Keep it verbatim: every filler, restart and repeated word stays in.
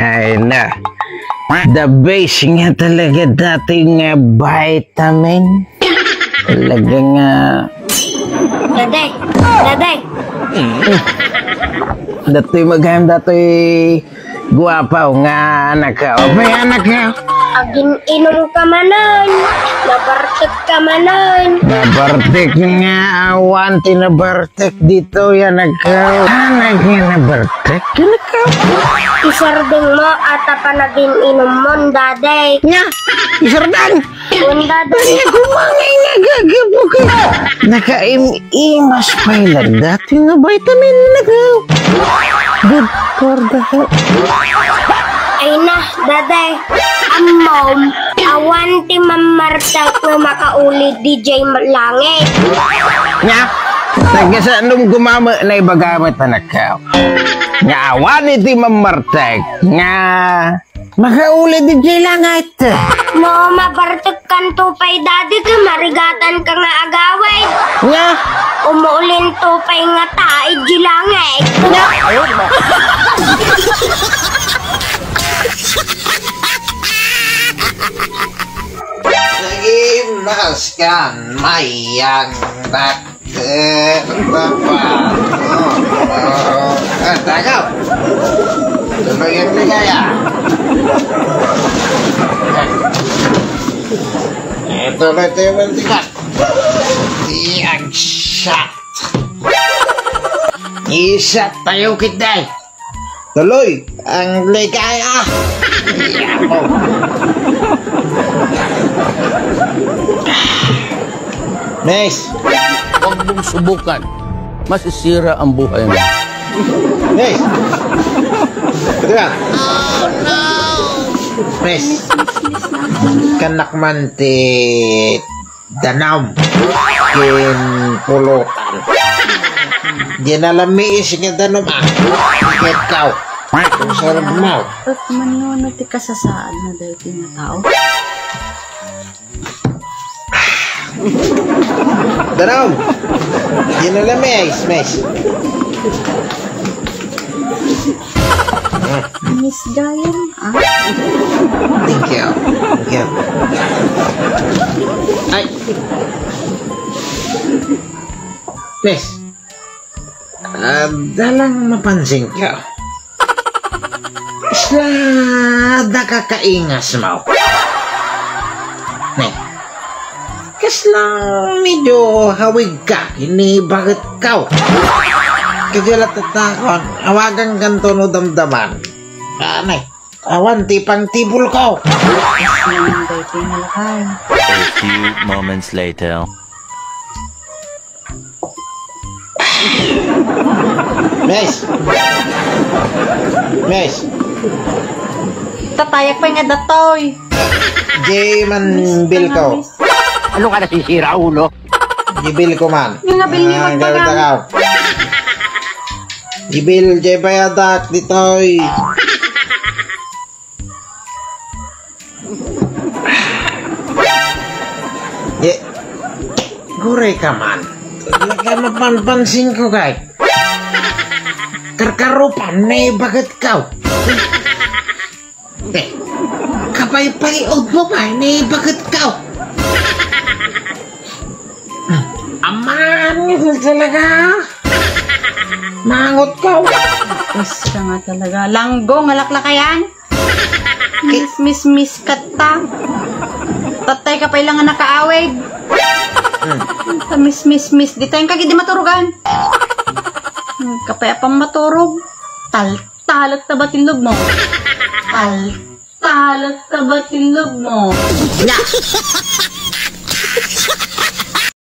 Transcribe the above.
Ay na. The best nga talaga dati nga vitamin. Talaga nga. Daday, daday. Datoy magham, datoy guwapaw nga anak ka. Apay anak ka? Agin-inom ka manen, nabartek ka manen. Nabartek nga awan ti nabartek ditoy anak ka. Anak nga nabartek, anak ka. Isardeng mo ata panagin-inom mon, daday. Nga, isardeng. Unda, daday. Ay, kumangay nga gagapu ka. Nakaim-imas pay la dati nga vitamin na ka. Good for the health. Ay na, daday. Ammom, awan ti mammartek nga makauli diay langit. Nga, nagkasanum gumama na ibagamat anak ka. Nga awan iti mammartek nga makauli diay langit. No, mabartek kanto pay, daday, ket marigatan ka nga agawid. Nga? Umuulinto pay nga ta, iti langit. Nga? Sige, maskan, mayang, bat. Eh, papa. Oh, oh, oh. Ah, tagaw. Sabay ang ligaya. Ito na ito yung mantika. Di ang shot. Isa tayo kita. Tuloy ang ligaya. Miss! Huwag mong subukan. Masisira ang buhay mo. Miss! Ito na. Miss! Kanak man ti danum ken pulutan. Di na lamiis nga danum, ah. Iket ka. Sarag mo. At mano ti kasasaad na daytoy nga tao? Danum. Di na lamiis, miss. Miss Gayan, ah. Thank you. Thank you. Ay. Miss, ah, dalang mapansin ka. Isla da ka kaingas mo. Ne. Kasla medyo hawig ka, ini baget ka. Kaya latatakon, awagan kanto no damdaman. Anay, awan ti pangtibol ko. Yes, naman daw ito yung malakay. A few moments later. Miss! Miss! Tatayak pay nga datoy. Jay man Miss bill ka ko. Miss. Ano ka nasisira, ulo? Gibil ko man. Yung nabil ni Ah, magbagang. Gawin ka. Gibil, Jay bayadak, ditoy. Ye, gure ka man. Talaga mapanpansin ko kay. Karkarupan, ne baget ka. Eh, kapaypayod mo pa, ne baget ka. Aman, talaga. Mangot ka. Basta nga talaga. Langgo nga laklakayan. Miss, miss, miss, katta. Tatay ka pa ilang nga nakaawid. Hmm. Miss, miss, miss. Di tayo kagid di maturugan. Hmm, kapay apang maturog. Tal, talat ta ba tilog mo? Tal, talat ta ba tilog mo? Na!